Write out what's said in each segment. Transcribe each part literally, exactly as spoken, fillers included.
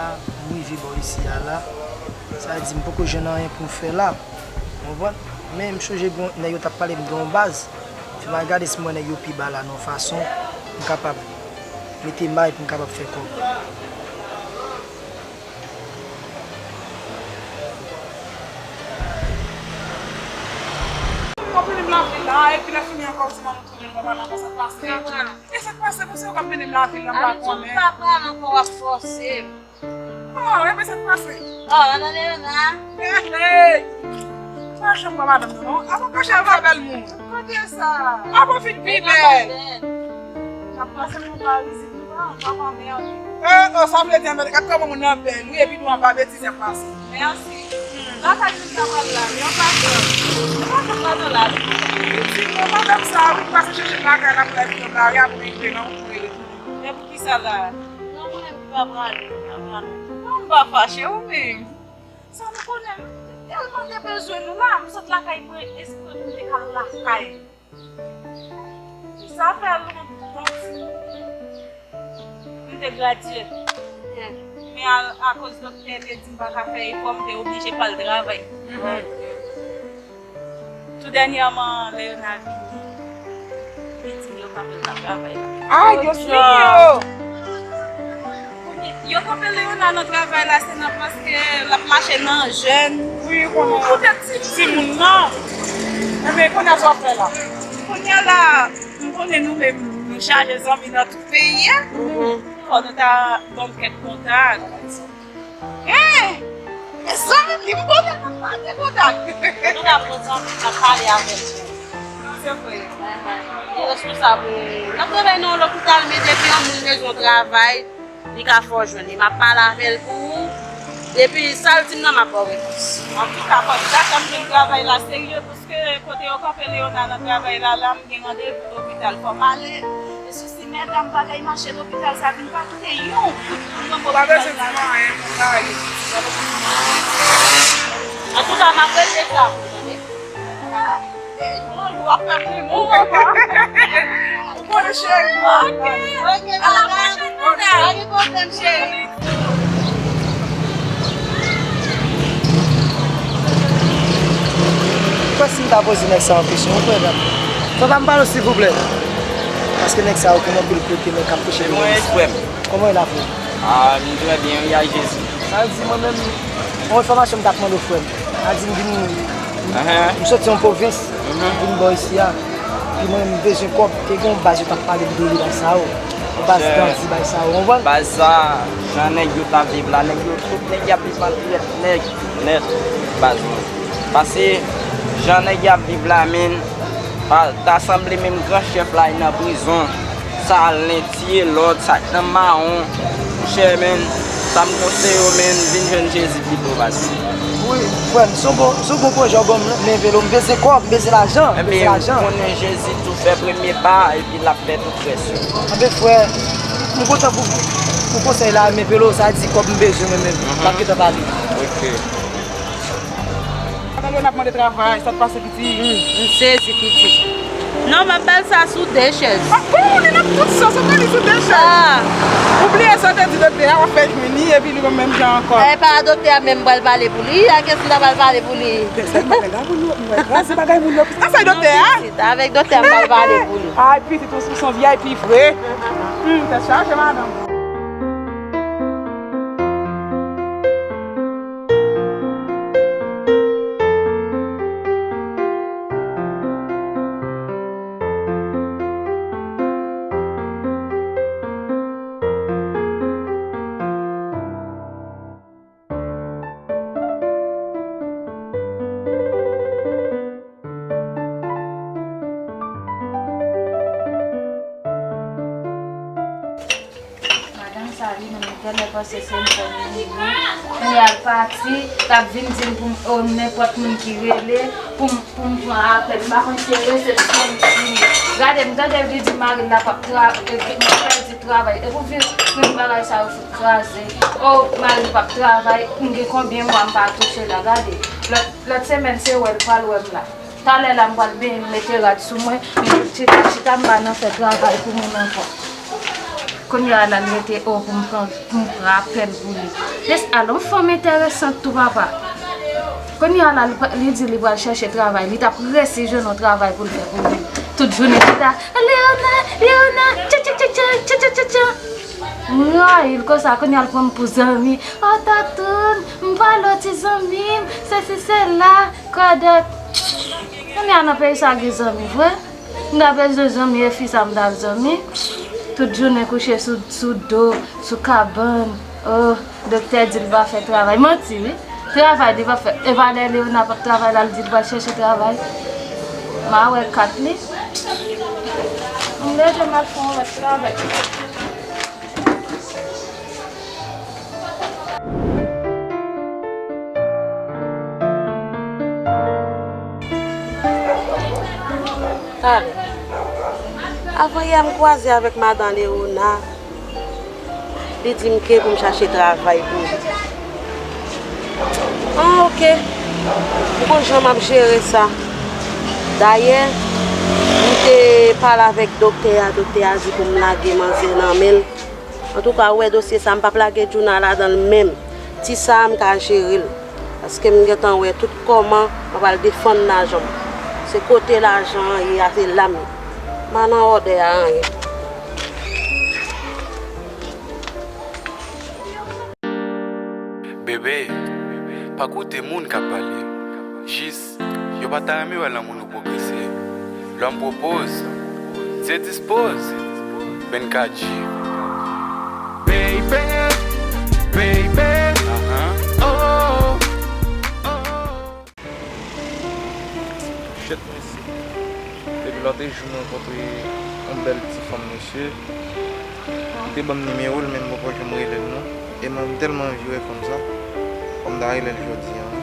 M rive bò isi a la, sa vle di m poko jwenn anyen pou m fè la. Ou konprann? Men m sonje gen yon nèg yo t ap pale m gen yon baz. Fè m al gade si m wè nèg yo pi ba la nan yon fason m kapab mete may pou m kapab fè kòb. Konprann m la vin la, epi lè fini ankò, se manman tounen l pa pale ankò, sa k pase? E sa k pase, konsa yo k ap mennen m lavil la, m pa konnen. Ann, m pa pral ankò, w ap fòse m. Oh, enben sa k pase? Oh, nan Leona. Hey, hey. Pa janm pran madanm nan, non. Avan kache al fè bèl moun. Kote sa? Avan fin pi bèl. N ap pase moun pa isit, nou pa, pa, pa mède. Eh, oh, sa vle di, anmède, gad kòman moun nan bèl, wi, epi nou anba betiz y ap pase. Mèsi. Lakay moun sa pral la, yon patròn. Yon patròn ladan la. Pitit mwen, madanm sa a, wi, pase chèche lakay la pou l al vin yon kari, apre l vin nan yon koupe retounen. Men poukisa la? Non, mwen menm ki pa prale, pa prale. Non, m pa fache, ou menm. Sa m konnen, m tèlman te bezwen nou la, m sot lakay mwen, espre pou m te ka lakay. Sa fè lontan m te gradye. Men a, akoz doktè te di m pa ka fè efò, m te oblije pral travay. Tou dènyèman, Leona vini, li di m yo kanpe l nan travay la. Ah, yo swiv yo! Yo kanpe Leona nan travay la, se nan paske l ap mache nan jèn. Wi, konnen. Poutèt timoun nan. Enben, kounye a sa w ap fè la? Kounye a la, m konnen nou menm, nou chaje zanmi nan tout peyi a. Fò nou ta ban m kèk kontak. Eh! Mezanmi, m konnen n ap pale kontak. Nou ka pran zanmi, n ap pale avè l. Se vre. Li responsab. N ap travay nan yon lopital, men depi yon moun bezwen travay, li ka fè w jwenn li. M ap pale avè l pou ou. Epi, sa l di m nan, m ap ba w repons. Antouka, fò n ta tann jwenn travay la serye, paske kote yo kanpe Leona nan travay la, la, m gen randevou lopital, fò m ale. Sousi medam bagay mache lopital sa vin pa kite yon gout pou mwen. Ou pa bezwen di m anyen, mwen pa ye. Antouka, m ap regle sa pou ou, tande. Ah, eh, w ap fè pli bon, papa. Ou konnen cheri. Ok. Ok, pa gen pwoblèm, cheri. Ou kwè si m ta poze nèg sa yon kesyon, ou kwè, frè m? Fò pa m pale w, silvouplè. Paske nèg sa yo konn anpil kote, nèg k ap touche. Mwen, frè m. Kòman w ye la, frè m? Ah, m trè byen, wi, a Jezi. Sa vle di, mwen menm, yon enfòmasyon m t ap mande w, frè m. Sa vle di, m vin, m soti yon pwovens, m vin bò isi a. Epi mwen, m bezwen kòb. Te gen yon baz yo t ap pale m de li, bay sa yo. Yon baz Dandi, bay sa yo, w konprann? Baz sa, jan nèg yo t ap viv la, nèg yo, tout nèg y ap viv maltrèt nèg nèt, baz mwen. Paske jan nèg y ap viv la, menn, pa, ta sanble menm gran chèf la, li nan prizon. Sa al nen tiye lòt, sa k nan mawon. Monchè, menn, sa m konseye w, menn, vin jwenn Jezi pito, baz. Wi, frè m, se yon bon, se yon bon pwojè w ban m, men velo, m bezwen kòb, m bezwen lajan, m bezwen lajan. Enben, ou konnen Jezi tou fè premye pa, epi l ap fè tout rès yo. Anben, frè, m kontan pou, pou konsèy la, men velo, sa di kòb m bezwen, mwen menm, m ap gentan pale. Ok. Atande, n ap mande travay, sa t pase? Hmm, m sezi, pitit. Non, m ap ba l sa sou de chèz. Ah, bon, li nan tout sans, ou pran li sou de chèz. Ah. Ou bliye sa w te di doktè a, w ap fè jwenn li, epi li menm jan ankò. E pa doktè a menm m pral pale pou li, a kiyès m ta pral pale pou li? Sèlman, men gade moun yo, mwen kraze bagay moun yo. Ah, sa e doktè a? Non, pitit, avèk doktè a m pral pale pou li. Ay, pitit, ou, ou se yon V I P vre. Hmm, tèt chaje, madanm. Madanm sa li menm, li genlè panse se yon fanmi li ye. Kounye a l pati, l ap vin di m pou m, o, nenpòt moun ki rele, pou m, pou m pran apèl. M pa konn si se resepsyonis li ye. Gade, m tande li di mari l la p ap tra-, e, m ap pèdi travay. E pou vin, vin bagay sa yo fout kraze. O, mari m p ap travay, m gen konbyen mwa m pa touche la, gade. Lòt, lòt semèn se wè l pral wè m la. Talè la m pral benyen, m mete rad sou mwen, m chita, chita m pa nan fè travay pou moun ankò. Kounye a la, l rete o pou m pran, pou m pran apèl pou li. Yes, alò, yon fanm enteresant tou, papa. Kounye a la, li, li di li pral chèche travay. Li t ap resi jwenn yon travay pou l fè pou li. Tout jounen, li ta, Léona, Léona, tcha, tcha, tcha, tcha, tcha, tcha, tcha, tcha. M rayi l konsa, kounye a l pran m pou zanmi. O, Tatoun, m pale w ti zanmi m, sesi, sela, kòdèt. Kounye a nan peyi sa gen zanmi vre? M ta bezwen zanmi e fi sa m ta zanmi. Tout jounen kouche sou, sou do, sou kabann. Oh, doktè di l pa fè travay. Manti, wi. Travay li pa fè. E pa lè Léona p ap travay la, l di l pral chèche travay. M a wè kat li. M bezwen m al fè yon lòt travay. Talè. Avan yè, m kwaze avèk madan Léona. Li di m ke pou m chache travay pou li. Ah, oke. M gon jan m ap jere sa. Dayè, m te pale avèk doktè a. Doktè a di pou m lage manzè nan men l. Antouka, ou wè dosye sa, m p ap lage Djouna ladan l menm. Ti sa a, m ka jere l. Paske m gentan wè tout kòman mwen pral defann lajan m. Se kote lajan an ye a, se la m ye. M pa nan wòdè a anyen. Bebe, pa koute moun k ap pale. Jis, yo pa ta renmen wè lanmou nou pwogrese. L'homme propose, Dieu dispose. Ben Kadji. Baby, baby, oh, oh, oh. Shit, mesye. Depi lòt jou m rankontre yon bèl ti fanm, mesye. Li te ban m nimewo l, men m poko janm rele l non. E mwen, m tèlman anvi wè fanm sa. Fò m ta rele l jodi a, wi.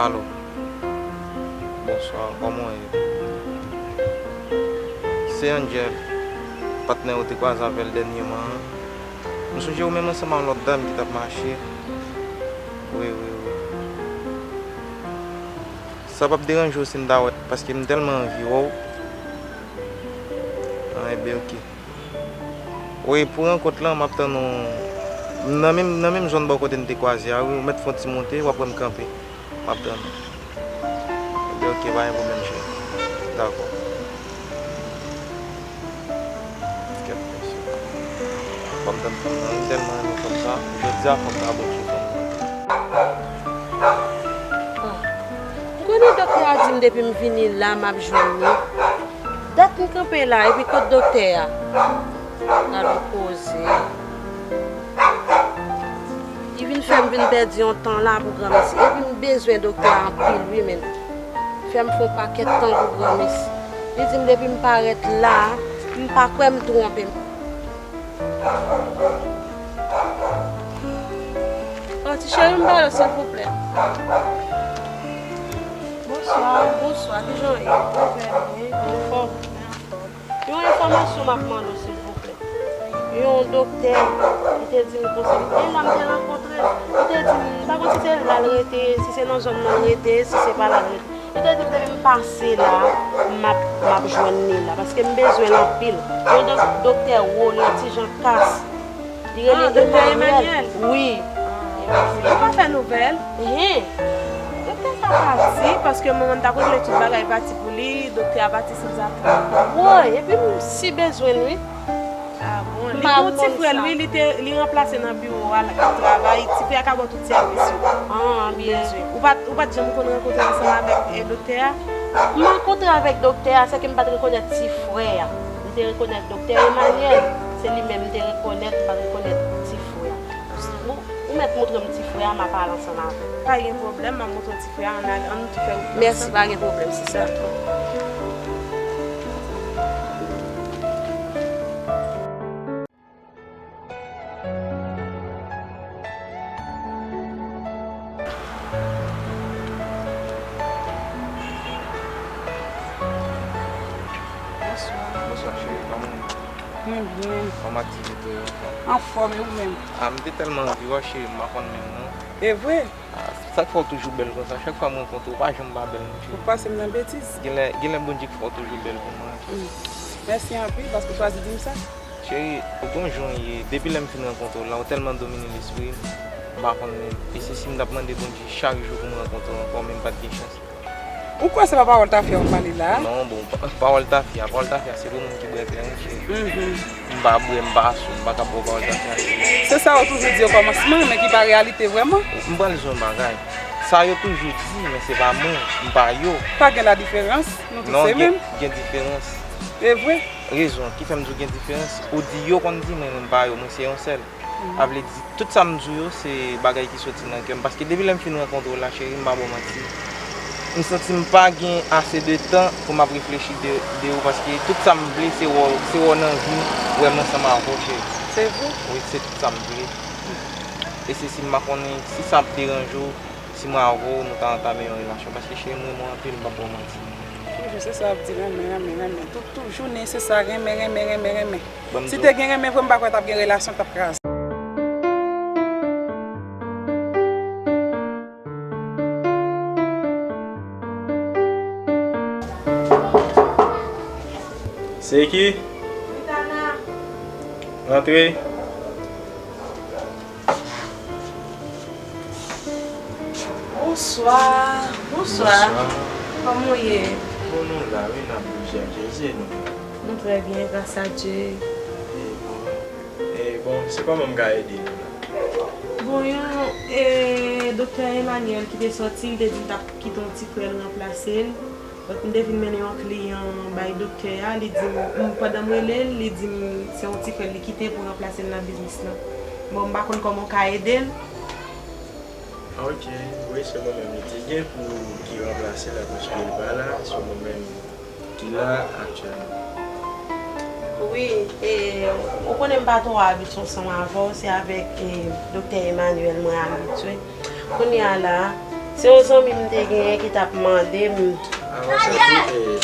Alo. Bonswa, kòman w ye? Se Angel, patnè ou te kwaze avè l dènyèman an. M sonje ou menm ansanm ak yon lòt dam ki t ap mache. Wi, wi, wi. Sa p ap deranje w si m ta wè, paske m tèlman anvi wè w. Ah, enben, oke. Wi, pou rankont lan, m ap tann ou nan menm, nan menm zòn bò kote n te kwaze a, wi, ou mèt fè yon ti monte, w ap wè m kanpe. M ap tann ou. Ebyen, oke, pa gen pwoblèm, cheri. Dakò. Kèt, mesye. Fò m tann fanm nan, wi, m tèlman renmen fanm sa. Jodi a, fò m ta bon sou fanm nan. Ah. M konnen doktè a di m depi m vini la, m ap jwenn li. Dat m kanpe la, epi kot doktè a? Gad yon koze. Li vin fè m vin pèdi yon tan la pou granmesi. Epi m bezwen doktè a anpil, wi, men. Fè m fè yon pakèt tan pou granmesi. Li di m depi m parèt la, m pa kwè m twonpe m. Oh, ti cheri, m ba w, silvouplè. Bonswa. Bonswa, kijan w ye? Mwen trè byen, anfòm? Mwen anfòm. Yon enfòmasyon m ap mande w, silvouplè. Yon doktè, li te di m konsa, e la m te rankontre l, li te di m, m pa konn si se la l rete, si se nan zòn nan l rete, si se pa la l rete. Li te di m depi m pase la, m ap, m ap jwenn li la, paske m bezwen l anpil. Yon dok-, doktè wo, li yon ti jan kas. Li rele Emmanuel. Wi. Ah, ok. Ou pa fè nouvèl? Enhen. Doktè sa pati, paske manman m ta konn vle tout bagay pati pou li, doktè a pati sanzatann. Woy, epi m si bezwen l, wi. Ah bon, li gon ti frè l, wi, li te, li ranplase nan biwo a, l ap travay, ti frè a ka ba w tout sèvis yo. Ah, byen. Ou pa t, ou pa t janm konn rankontre ansanm avèk, eh, doktè a? M rankontre avèk doktè a, sèke m pa t rekonèt ti frè a. M te rekonèt doktè Emmanuel, se li menm m te rekonèt, m pa t rekonèt ti frè a. Ou, ou mèt montre m ti frè a, m a pale ansanm avè l. Pa gen pwoblèm, m ap montre w ti frè a, ann al, ann fè wout nou ansanm. Mèsi, pa gen pwoblèm, sista. Bonswa. Bonswa, cheri, kòman w ye? Mwen byen. Kòman aktivite yo? Anfòm, e ou menm? Ah, m te tèlman anvi wè w, cheri, m pa konn menm non. E vre? Ah, Sa k fè w toujou bèl konsa? Chak fwa m rankontre w, ou pa janm pa bèl, non, cheri. Ou pase m nan betiz. Genlè, genlè Bondye k fè w toujou bèl pou mwen. Mm. Mèsi anpil paske w chwazi di m sa. Cheri, ou konn jan w ye. Depi lè m fin rankontre w la, ou tèlman domine lespri m, m pa konn menm. E se si m t ap mande Bondye chak jou pou m rankontre w ankò, men m pa t gen chans. Ou kwè se pa pawòl tafya w pale la a? Non, bon, pa- pawòl tafya, pawòl tafya se pou moun ki bwè kleren, cheri. Mhm. M pa bwè, m pa sou, m pa ka bwè pawòl tafya, cheri. Se sa yo toujou di okòmansman, men ki pa reyalite vrèman. M pral di w yon bagay. Sa yo toujou di, men se pa mwen, m pa yo. Pa gen ladiferans, nou tout se menm. Non, gen, gen diferans. E vre. Rezon ki fè m di w gen diferans, ou di yo konn di, men mwen m pa yo, mwen se yon sèl. Sa vle di, tout sa m di w yo, se bagay ki soti nan kè m. Paske depi lè m fin rankontre w la, cheri, m pa ba w manti. M santi m pa gen ase de tan pou m ap reflechi de, de ou, paske tout sa m vle, se wè w, se wè w nan vi m, wè m ansanm avè w, cheri. Se vre? Wi, se tout sa m vle. E se si m pa konnen, si sa ap deranje w, si mwen avè w, nou ta antame yon relasyon. Paske, cheri, m renmen w anpil, m p ap ba w manti. Toujou, se sa w ap di, renmen, renmen, renmen. Tout, tout jounen, se sa, renmen, renmen, renmen, renmen. Ban m di w. Si te gen renmen vre, m pa kwè t ap gen relasyon k t ap kraze. Se ki? Ritana. Rantre. Bonswa. Bonswa. Bonswa. Kòman w ye? Bon, nou la, wi, n ap bouje ak Jezi, e nou menm? Nou trè byen, gras a Dye. E bon. E bon, se kòman m ka ede nou la? Bon, yon, e, doktè Emmanuel ki te sòti, li te di l t ap kite yon ti frè l ranplase l. Donk, m te vin mennen yon kliyan bay doktè a, li di m, m, pandan m rele l, li di m se yon ti frè l li kite pou ranplase l nan biznis lan. Bon, m pa konn kòman w ka ede l. Ok, wi, se mwen menm li te gen pou ki ranplase l, paske l pa la, se mwen menm ki la aktyèlman. Wi, e, ou konnen m pa twò abitye ansanm avè w, se avèk, e, doktè Emmanuel mwen abitye. Kounye a la, se yon zanmi m te genyen ki t ap mande m. Avan sa tou, e,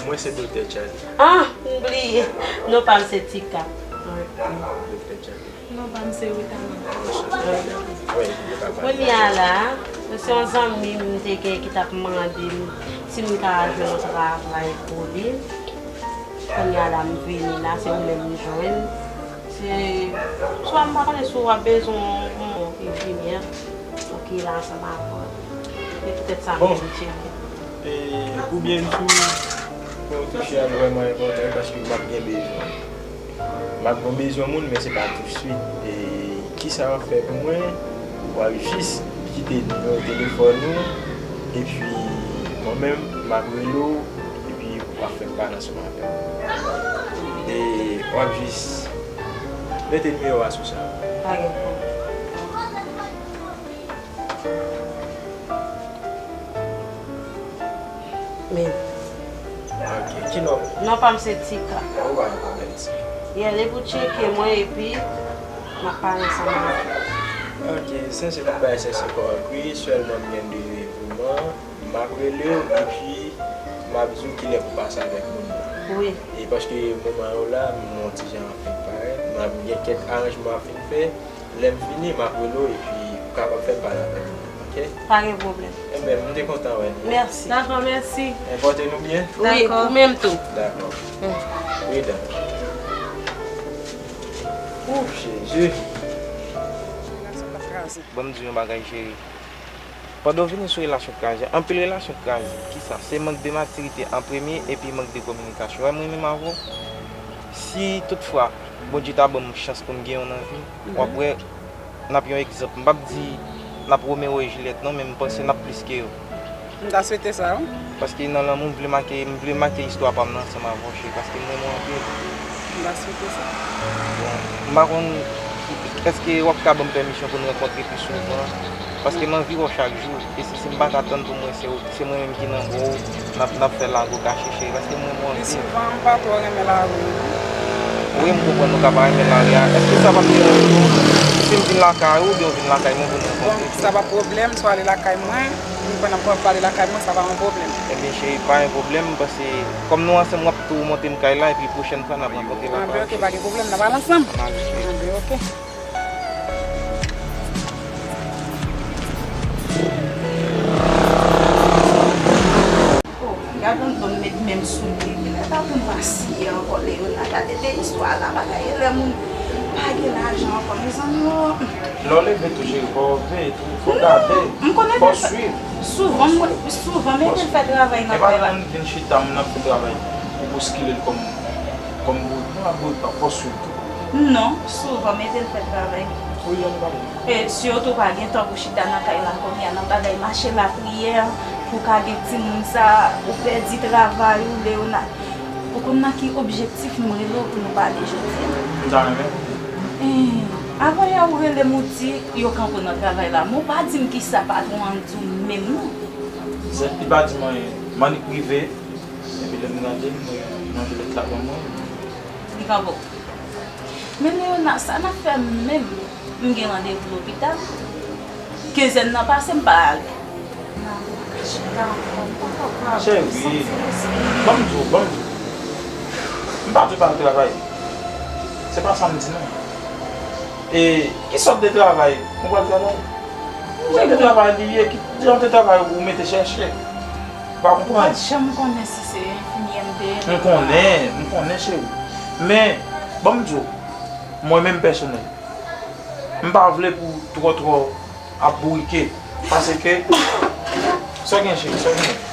mwen se doktè Charlie. Ah, m bliye. Non pa m se Tika. Doktè Charlie. Non pa m se Ritana. Kounye a la, se yon zanmi m te gen ki t ap mande m si m ka jwenn yon travay pou li. Kounye a la, m vini la, se ou menm m jwenn. Se, swa m pa konnen si w ap bezwen yon, yon enfimyè, ok, la ansanm avè w. E poutèt sa m vin tcheke. E, pou byen di w, pwen w touche a vrèman enpòtan paske m ap gen bezwen. M ap gen bezwen moun, men se pa touswit. E kisa w ap fè pou mwen? W ap jis kite nimewo telefòn ou, epi mwen menm, m ap rele w, epi w ap fè m pale ansanm avè m. E w ap jis mete nimewo a sou sa. Pa gen pwoblèm. Men. Ok, ki non? Non pa m se Tika. Ou pa gen pwoblèm, ti. Yeah, depi w tcheke mwen epi n ap pale ansanm avè w. Ok, sensè, m bay sensè pa w, wi, sèlman m gen de rendevouman, m ap rele w epi m ap di w kilè pou pase avèk moun nan. Wi. E paske moman yo la, m yon ti jan anfèt parèt, m ap gen kèk aranjman m ap fin fè. Lè m fini, m ap rele w epi ou kapab fè m pale avè l, ok? Pa gen pwoblèm. Enben, m te kontan wè nou. Mèsi. Dakò, mèsi. Enpòte nou byen? Wi, dakò. Ou menm tou. Dakò. Mm. Pridan. Ouf, Jezi. Ban m di w yon bagay, cheri. Pandan w vini sou relasyon kraze, anpil relasyon kraze. Kisa? Se mank de matirite an premye epi mank de kominikasyon. Wè mwen menm avè w, si toutfwa Bondye ta ban m chans pou m gen yon nan vi, w ap wè, n ap yon egzanp. M p ap di n ap Romeo e Juliet non, men m panse n ap plis ke yo. M ta swete sa, wi. Paske nan lanmou, m vle make, m vle make istwa pa m nan ansanm avè w, cheri, paske m renmen w anpil. M ta swete sa. Bon, m pa konn, èske w ap ka ban m pèmisyon pou n rankontre pi souvan? Paske m anvi wè w chak jou. E si, si m pa ka tann pou m wè se w, se mwen menm ki nan bò w, n ap, n ap fè lago kache, cheri, paske m renmen w anpil. Pi souvan, m pa twò renmen lari, non. Wi, m konprann ou ka pa renmen lari a. Èske sa p ap deranje w si m vin lakay ou oubyen w vin lakay mwen pou n rankontre? Bon, sa pa pwoblèm, si w ale lakay mwen, m konn ap pale lakay mwen, sa pa yon pwoblèm. Ebyen, cheri, pa yon pwoblèm, m panse, kòm nou ansanm, w ap tou monte m kay la, epi pwochèn fwa, n ap rankontre lakay. Anben, ok, pa gen pwoblèm, n ap ale ansanm. Anben, ok. M soumete, kilè ta pou m vasiye ankò, Léona? Gade de istwa la, bagay e lè moun pa gen lajan ankò, mezanmi o. Lè w leve tou, cheri, fò w veye tou, fò w gade, m konnen fò w swiv. Souvan, mwen, souvan, mete l fè travay nan kay la. E pa lè moun vin chita, moun ap fè travay, ou bouskile l kòm, kòm bourik. Non, ap bourik pa, fò w swiv tou. Non, souvan, mete l fè travay. Wi, jan m pale. E sitou pa gen tan pou chita nan kay la kounye a, nan bagay mache lapriyè, pou ka gen timoun sa, ou pèdi travay ou, Léona. Ou konn nan ki objektif m rele w pou nou pale jodi a? M ta renmen. Eh, avan yè ou rele m ou di yo kanpe w nan travay la, men ou pa di m kisa patwon an di w menm non. Zèt li pa di m anyen. M annik rive, epi lè m gade, m wè nan jilèt la ban mwen. Li kanpe w. Men Léona, sa n ap fè menm? M gen randevou lopital. Kenzèn nan pase, m pa ale. Cheri, ban m di w, ban m di w. M pa di w pa al travay. Se pa sa m di non. E ki sòt de travay ou pral travay? Ki jan de travay li ye? Ki jan de travay ou mete chèche? Ou pa konprann? Ou pa t janm konnen si se enfimyè m te ye. M konnen, m konnen, cheri. Men, ban m di w, mwen menm pèsonèl, m pa vle pou twò twò ap bourike. Paske, sa w gen, cheri, sa w gen?